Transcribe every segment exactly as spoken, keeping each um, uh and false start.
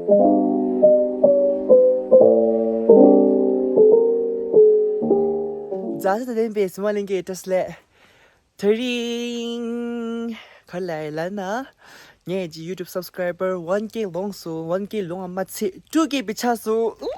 མཛའ་བརྩེ་དང་ལྡན་པའི་གཟིགས་མོ་ལྷན་རྒྱས་བཀྲ་ཤིས་བདེ་ལེགས། དེ་རིང་ག་རེ་ལབ་ཡིན་ལབ་ན། ངས་ཀྱི་YouTube subscriber one K ལོངས་སོང་། one K ལོངས་པ་མ་ཚད་two K བྱས་སོང་། ཨུ།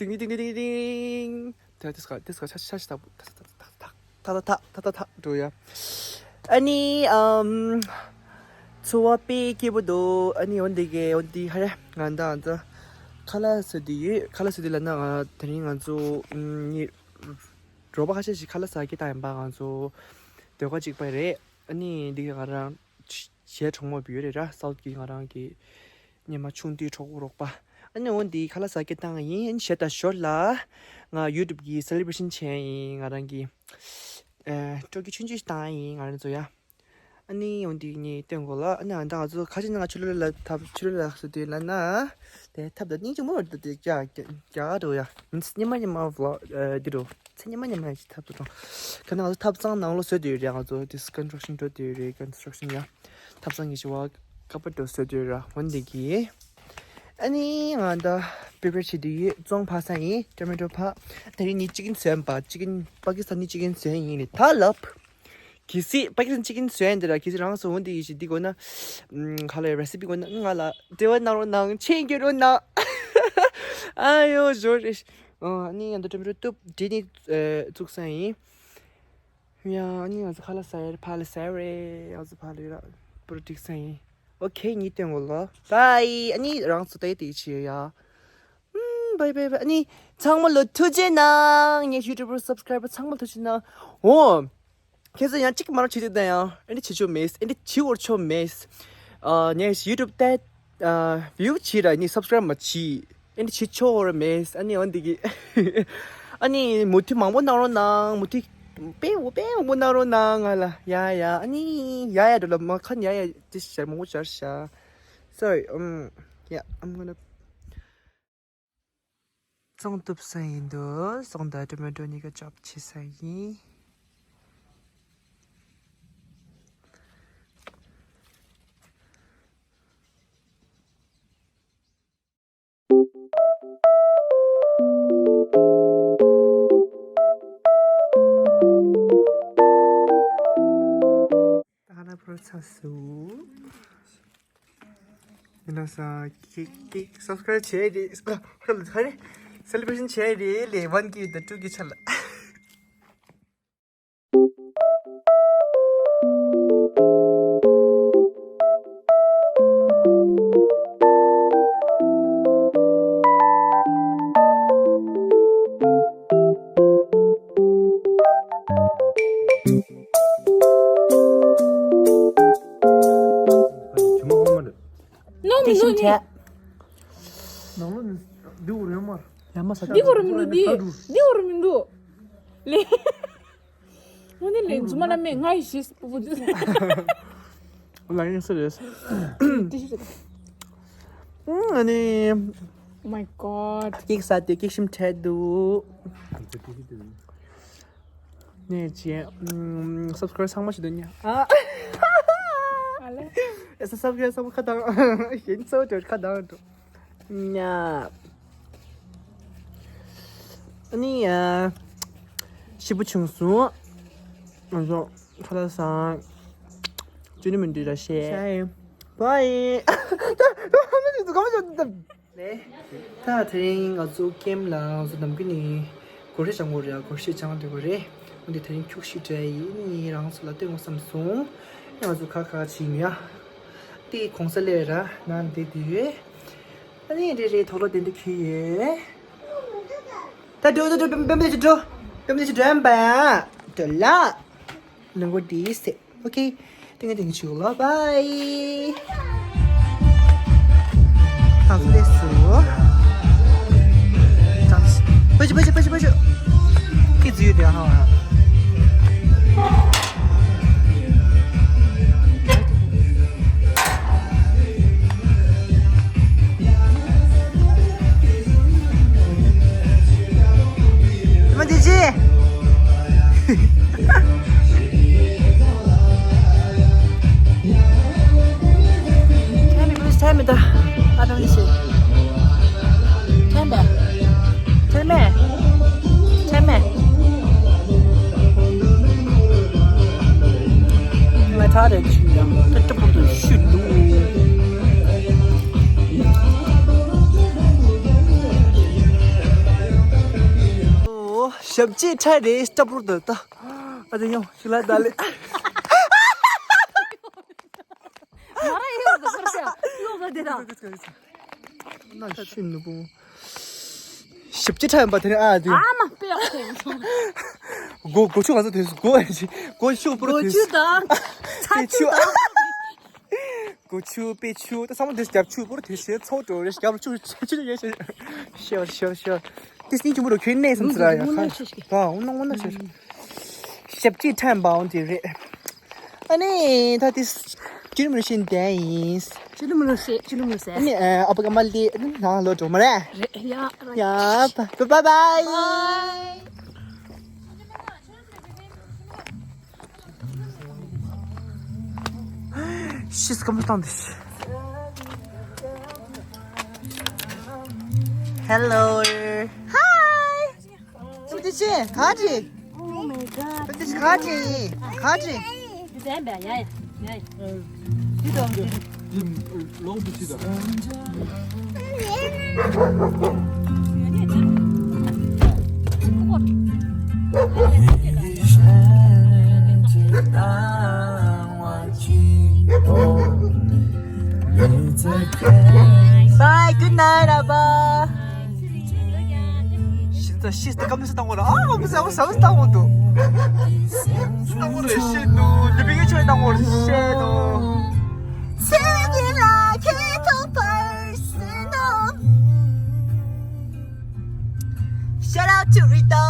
ཏིང་ཏིང་ཏིང་ཏིང་ཏིང་། དེ་དེ་སྐ་དེ་སྐ་ཆ་ཆ་ཆ་ཐག་ཐག་ཐག་ཐག་ཐག་ཐག་ཐག་འགྲོ་ཡ། ཨ་ནི་ཨམ། འཚོ་བ་དཔེ་སྐྱིད་པོ་འདུག་ཨ་ནི་འོན་ཏེ་གེ་འོན་ཏེ་ཧ་རེ། ང་འདི་ང་ཚོ་ཁ་ལག་ཟ་དུས་ཡོད། ཁ་ལག་ཟ་དུས་ལབ་ན་ང་དེ་རིང་ང་ཚོ་ཨམ་ནི་རོགས་པ་ཁ་ཤས་ཤིག་ཁ་ལག་ཟ་གི་བཏང་ཡིན་པ། ང་ཚོ་ཟློས་གར་གཅིག་པ་རེད། ཨ་ནི་འདི་ག་ང་རང་གཞས་གྲོགས་མོ་བུ་ཡོད་རེད་ར། སའུ་ཐི་གི་ང་རང་གི་སྔོན་མ་ཆུང་དུས་གྲོགས་པོ་རོགས་པ། ཨ་ནི་འོ་འདི་ཁ་ལག་ཟ་གི་བཏང་ཡིན། གཞས་དང་ཞོར་ལ་ང་ཡུ་ཊུབ་གི་སེ་ལེ་བྷ་རེ་ཤན་བྱས་ཡིན། ང་རང་གི་ཨ་སྤྲོ་སྐྱིད་ཆུང་ཆུང་ཞིག་བཏང་ཡིན་ང་རང་ཚོ་ཡ། ཨ་ནི་འོ་འདི་ངས་སྟོན་དགོས་ལ། ཨ་ནི་ཨ་ད་ང་ཚོ་ཁ་ཅིག་ནི་ང་ཆུ་ལོག་ལ་ཐབ་ཆུ་ལོག་ལ་སུ་དུས་ལ་ན། དེ་ཐབ་ད་སྙིང་རྗེ་མོ་རེད། དེ་རྒྱ་རྒྱ་རྒྱ་འགྲོ་ཡ། མི་ཚེ་སྙིང་མ་སྙིང་མ་ཝི་ལོག་ཨ་འདི་འགྲོ། ཚེ་སྙིང་མ་སྙིང་མ་ཞིག་ཐབ་ཏུ་འགྲོ། ཁ་ན་ང་ཚོ་ཐབ་ཚང་ནང་ལོགས་བཟོས་དུས་རེད། ང་ཚོ་དེ་ཀོན་སི་ཊྲག་ཤན་འགྲོ་དུས་རེད། ཀོན་སི་ཊྲག་ཤན་ཡ། ཐབ་ཚང་གི་ཞི་བ་ཀ་པར་དུ་བཟོས་དུས་ར་འོན་འདི་གི། ཨ་ནི་ང་ད་པི་པེར་བྱེད་དུས་ཡོད། བཙོང་ཕ་ས་ཡིན། ཊོ་མེ་ཊོ་ཕ། དེ་རིང་ནི་ཅི་ཀན་བཟོས་པ། ཅི་ཀན་པ་ཀི་སི་ཐན་ནི་ཅི་ཀན་བཟོས་ཡིན་ནི་ད་ལབ། གལ་སྲིད་པ་ཀི་སི་ཐན་ཅི་ཀན་བཟོས་ཡིན་འདི་ར། གལ་སྲིད་རང་སོ་འོན་འདི་ཡིན་ཞིག་འདི་དགོས་ན། ཁ་ལ་རེ་སི་པི་དགོས་ན་ང་ལ་འབྲེལ་བ་གནང་རོགས་གནང་། མཆན་རྒྱག་རོགས་གནང་། ཨ་ཡོ་ཞོར་རེ། ཨ་ནི་ང་ད་ཊོ་མེ་ཊོ་ཏུབ་འདི་ནི་བཙུགས་ས་ཡིན། ཡ། ཨ་ནི་ང་ཚོ་ཁ་ལག་ཟ་ཡ་རེད། ཕ་ལ་ཟ་ཡ་རེད། ང་ཚོ་ཕ་ལ་ཡོད་ར། པུ་རོ་ཏིག་ས་ཡིན། ཨོ་ཁེ། ཉིས་སྟོན་གོ་ལོ། བའི། ཨ་ནི་རང་ཚོ་ཏེ་ཏེ་ཆི་ཡ། ཨུམ། བའི་བའི་བའི། ཨ་ནི་ཚང་མ་ལོ་ཐུགས་རྗེ་གནང་། ངའི་ཡུ་ཊུབ་སབ་སི་ཀ་རའི་བར་ཚང་མ་ལོ་ཐུགས་རྗེ་གནང་། འོ། ཁྱེད་ཚོ་ཡང་གཅིག་མ་རོ་བྱེད་དུས་ད་ཡང་ཨེ་འདྲ་བྱེད་ཆོག་མེད། ཨེ་འདྲ་བྱེད་འོར་ཆོག་མེད། ཨ་ངས་ཡུ་ཊུབ་ཏེ་ཨ་བིའུ་བྱེད་ར་ནི་སབ་སི་ཀ་རའིབ་མ་བྱེད། ཨེ་འདྲ་བྱེད་ཆོག་འོར་མེད། ཨ་ནི་འོ་འདི་གི། ཨ་ནི་མུ་མཐུད་མང་པོ་གནང་རོགས་གནང་། མུ་མཐུད་དཔེ་འོ་དཔེ་མང་པོ་གནང་རོགས་གནང་ང་ལ། ཡ་ཡ། ཨ་ནི་ཡ་ཡ་འགྲོ་ལ་མ་ཁ་ནི་ཡ་ཡ་དེ་ཞར་མང་པོ་ཞར་ཞར། Sorry. Um. Yeah. I'm gonna བཙོང་ཐུབ་ས་ཡིན་འདུག་བཙོང་དང་ཊོ་མེ་ཊོ་གཉིས་ཀ་ཅོབ་བྱེད་ས་ཡིན། ད་ང་ལ་པོ་རོ་ཚ་སུ། ཡིན་ན་ས་ཀིག་ཀིག་སབ་སི་ཀ་རའིབ་བྱས་རེད། ཨ་ཧ་རེ། སེ་ལེ་བྷ་རེ་ཤན་བྱས་རེད་ལེ། ཝན་ཀི་དང་ཊུ་ཀི་ཆ་ལ། ནོ་མི་ནོ་ནི། ནང་ལོ་འདི་འོར་ཡོད་མ་རེད། ཡ་མ་ས་འདི་འོར་མི་འདུག་འདི་འདི་འོར་མི་འདུག་ལེ། ནོ་ནི་ལེ་རྫུན་མ་ན་མེད། ང་ཡི་ཤེས་པུ་པུ་འདི། ལ་ཡིན་སུ་རེད། འདི་ཤེས། ཨ་ནི། Oh my god. ཀིག་ས་དེ་ཀིག་ཤིམ་ཁྲལ་འདུག་ནས་ཅི། ཨམ། སབ་སི་ཀ་རའིབ་ཚང་མ་ཞིག་འདོན་ཉ། ཨ། ཨ་ལེ། ཨེ་སབ་སི་ཀ་རའིབ་ཚང་མ་ཁ་བཏང་། ཞེན་ཚོ་ཅོ་ཁ་བཏང་འགྲོ། ཉ། ཨ་ནི་ཡ། ཞིབ་པོ་བྱུང་སོང་། ང་ཚོ་ཁ་ལག་ཟ། ཅུ་ནི་མི་འདུག་ར་ཤེས། ཤེས། བའི། ད་ད་ག་མ་ཞིག་ག་མ་ཞིག་ད། ལེ། ད་དེ་རིང་ང་ཚོ་ཀེམ་ལ་ང་ཚོ་ནམ་རྒྱུན་ནས་སྒོར་གཞས་སྦྱང་དགོས་རེད། སྒོར་གཞས་སྦྱང་དགོས་རེད། འོན་ཏེ་དེ་རིང་ཁྱུག་ཤིག་སྤྲད་ཡིན། ངས་རང་ཚོ་ལ་སྟོན་དགོས་བསམ་སོང་། ང་ཚོ་ཁ་ཁ་ཕྱིན་ཡ། དེ་གོང་ས་ལས་ར་ན་འདི་དེ་ཡོད། ཨ་ནི་རེ་རེ་དོག་ལོ་དེ་འདྲ་ཁྱེར་ཡོད། ད་འགྲོ་འགྲོ་འགྲོ། པེམ་པེམ་དེ་ཅི་འགྲོ། པེམ་དེ་ཅི་འགྲོ་ཨམ་པ། འགྲོ་ལ། ལུང་གོ་དེ་སེ། Okay. Thank you, thank you, bye. Thanks, thanks. Bye, bye, bye, bye, bye. Kids, you there, huh? ཁྲེལ་མེད། ཁྲེལ་མེད། ཁྲེལ་མེད། ང་ད་རེད་ཆུ་ཡང་ཏྲ་པུར་དུ་ཤུ་ལུ། ཞབས་རྗེས་ཁྲ་རེད་ཏྲ་པུར་དུ་ད། ཨ་ཙི་ཡོང་ཞུ་ལ་ད་ལེ། ང་རང་ཡོད་ཟེར་ཟེར་ཡོད་ཟེར་དེ་དང་། ན་ཤི་ནུ་པོ། ཞིབ་ཅི་ཁྲ་ཡིན་པ་དེ་ནི་ཨ་དེ། ཨ་མ་དཔེ་ཡག་དེ། སྒོ་སྒོ་ཆུ་ག་ཚོད་དེ་སྒོ་སྒོ་ཤུ་པོ་དེ། སྒོ་ཆུ་དང་། ཚ་ཆུ་དང་། སྒོ་ཆུ་པེ་ཆུ་ད་ཚང་མ་དེ་རྒྱབ་ཆུ་པོ་དེ་ཤེས་ཚོགས་འགྲོ་རེ་རྒྱབ་ཆུ་ཆུ་ཆུ་ཡེ་ཤེས་ཤེས་ཤེས་ཤེས། དེ་སྙིང་ཆུ་མོ་རུ་ཁྱོད་གནས་སམ་ཚུ་ར་ཡ་ཁ་ད་འོ་ན་འོ་ན་ཤེས། ཞབས་ཀྱི་ཁྲམ་པའོ་དེ་རེད། ཨ་ནི་ད་དེ་ཅི་ལུམ་རུ་ཤིན་དེ་ཡིན། ཅི་ལུམ་རུ་ཤེས་ཅི་ལུམ་རུ་ཟེར། ཨ་ནི་ཨ་ཨ་ཕ་ག་མ་ལི་ནང་ལོ་འགྲོ་མ་རེད། རེད་ཡ། ཡ་བ་བ་བ་བའི། ཤིས་ཀམ་སྟངས་དེ། Hello. Hi. ཏུ་ཏི་ཅི་ག་ཅི། Oh my god. ཏུ་ཏི་ཅི་ག་ཅི་ག་ཅི། འདི་ལོག་ཏུ་ཅི་ད། Bye, good night, ཨ་ཕ། ཤིན་ཏུ་ཤིས་ཏུ་ཀམ་ནི་སི་བཏང་བ་ར། ཨ་ཨ་མི་ཟ་བ་ཟ་བ་བཏང་བ་འདུག་བཏང་བ་རེད་ཤེས་འདུག་ལི་པི་ངའི་ཆོས་བཏང་བ་རེད་ཤེས་འདུག་སེམས་ཉིད་ལ་ཁྱེད་ཐོབ་པར་སུན་ནོ། Shout out to Rita.